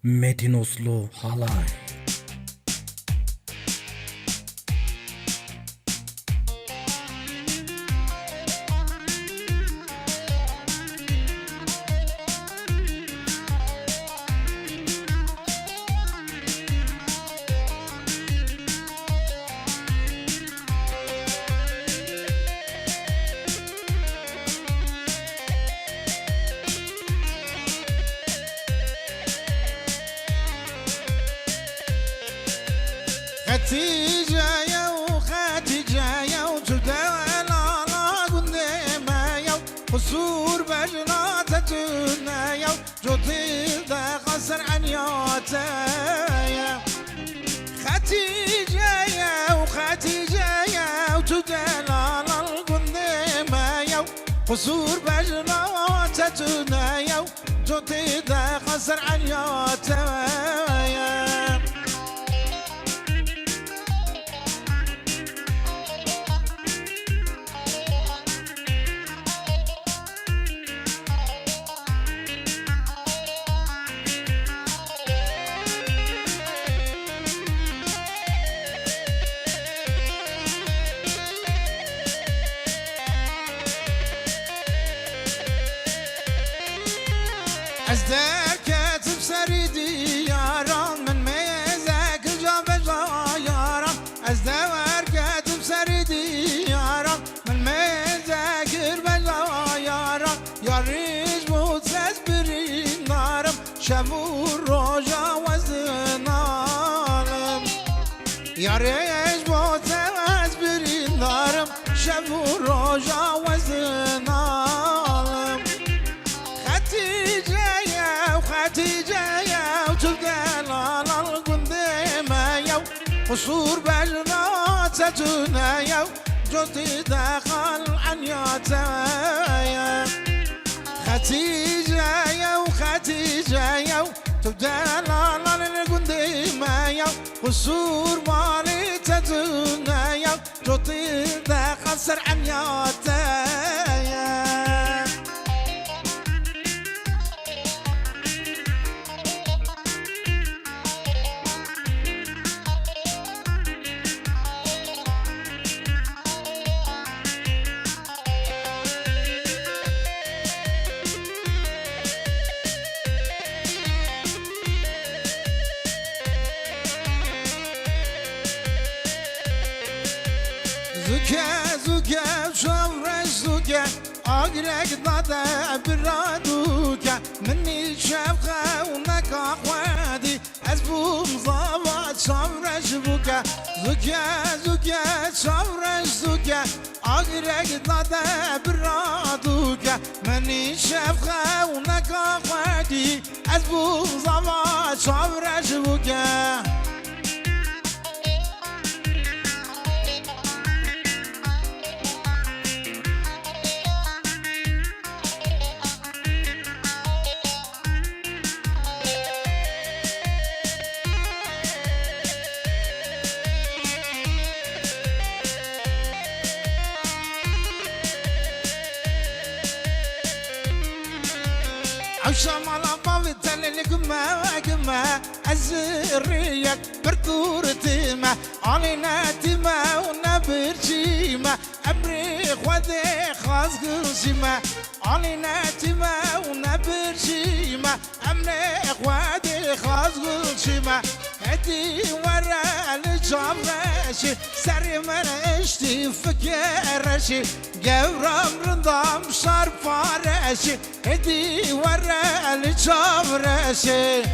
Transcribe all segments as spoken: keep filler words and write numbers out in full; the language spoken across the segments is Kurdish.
Made in Oslo Halay. Xetîce ye û Xetîce ye û tu delala gundê me ye û qisûr bejna te tune ye û cotî de xaser enya te ye. Xetîce ye û Xetîce ye û tu delala gundê me ye û qisûr bejna te tune ye û cotî de xaser enya te ye. Ez derketim serî diyaran, min mêze kir ca beja yaran. Ez derketim serî diyaran, min mêze kir beja yaran. Yarî ji bo te ez birîndarim, şev û roja we zinalim. Yarî ji bo te ez birîndarim, şev û roja we zinalim. Xetîce ye, Xetîce ye, tu delal gundê me ye, qisûr bejna te tune ye, cotî de xal enya te ye. Xetîce ye, Xetîce ye, tu delal gundê me ye, qisûr malê te tune ye. Cotî de xaser enya te ye. Zûke, zûke, çavreş zûke, agirek dade bira dûke, min nîşev xewneka xwedî, ez bûm zava çavreş bûke. Zûke, zûke, çavreş zûke, agirek dade bira dûke, min nîşev xewneka xwedî, ez bûm zava çavreş bûke. Ewşa mala bavê telê li gume gume, ez zirriyek pirtûr tîme, alî netîme û nebirçîme. Emrê Xwedê xaz gilşîme, alî netîme û nebirçîme. Emrê Xwedê xaz gilşîme, êdî were li çavreşî, serê min eştî fikir reşî, gewram rindam şar pareşî, êdî were li çavreşî.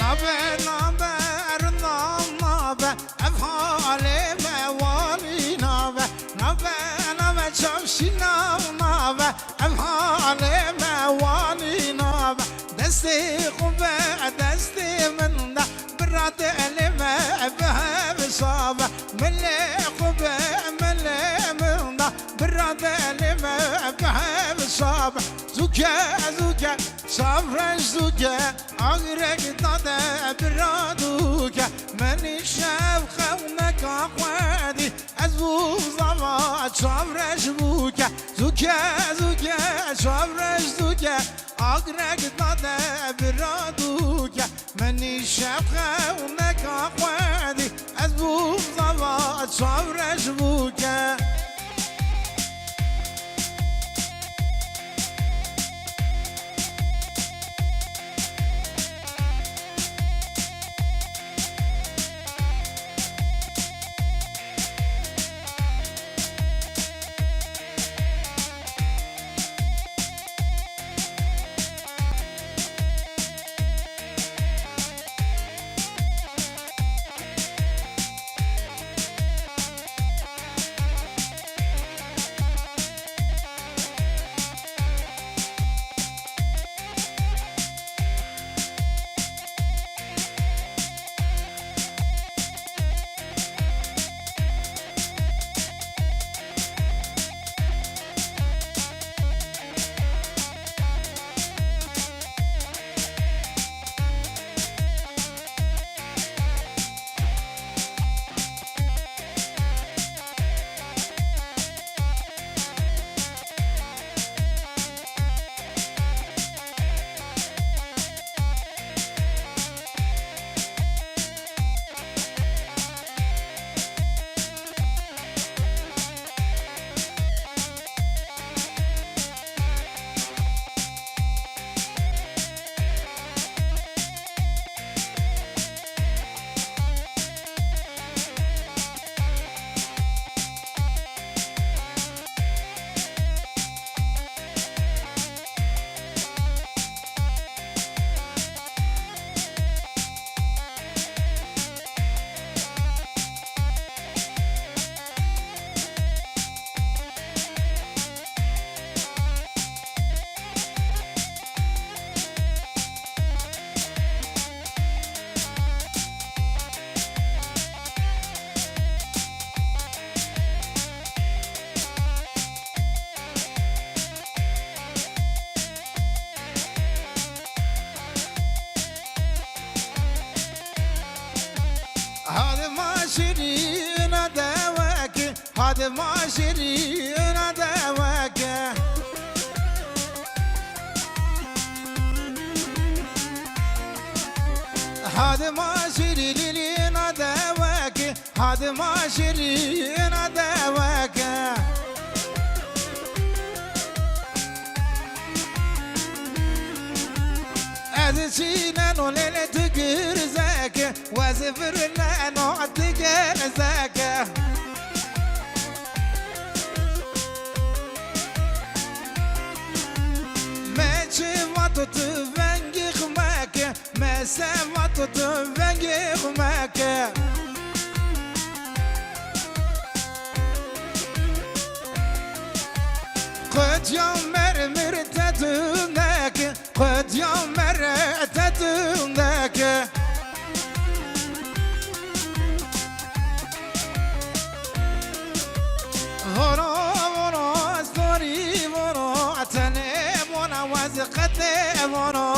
Nabe, nabe, erindan nabe, ev halê me walî nabe. Nabe, nabe, çavşî nav nabe, ev halê me walî nabe. Destê xwe be destê min de, bira dilê me bi hev şav e. Milê xwe be milê min de, bira dilê me bi hev şav e. Zûke, zûke, çavreş zûke, agrek dade bira dûke. Min îşev xewneka xwedî, ez bûm zava çavreş bûke. Zûke, zûke, çavreş zûke, agrek dade bira dûke. Min îşev xewneka xwedî, ez bûm zava çavreş bûke. Hadi ma şirîna deweke, hadi ma şirîna deweke. Hadi ma şirîna deweke, hadi ma şirîna deweke. Ez çîneno lêlê tu girzeke, wezifirneno tu gerzeke. Me çi vato tu vengî xumeke, me se vato tu vengî xumeke. Qutiya mermir te tundeke, qutiya mere te tundeke. Voro, voro, storî voro, tenê vona wez qetê voro.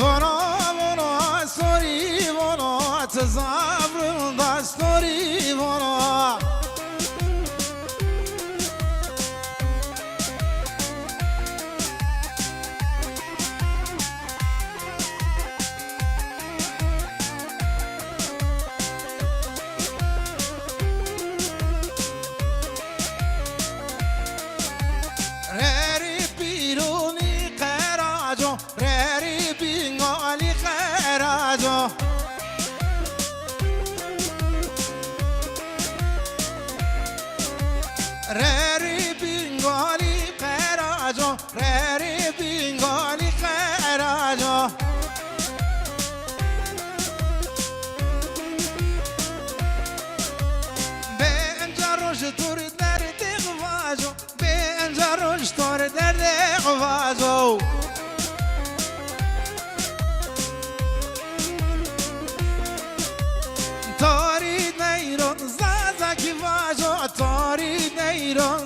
Vana, vana, sorî, vana, ti zaf rinda, sorî, vana. Rerî pîronî qeraco, rerî bîngalî qeraco. Rerî bîngalî qeraco, rerî bîngalî qeraco. Bê emca roj tur derdê xwe. Dong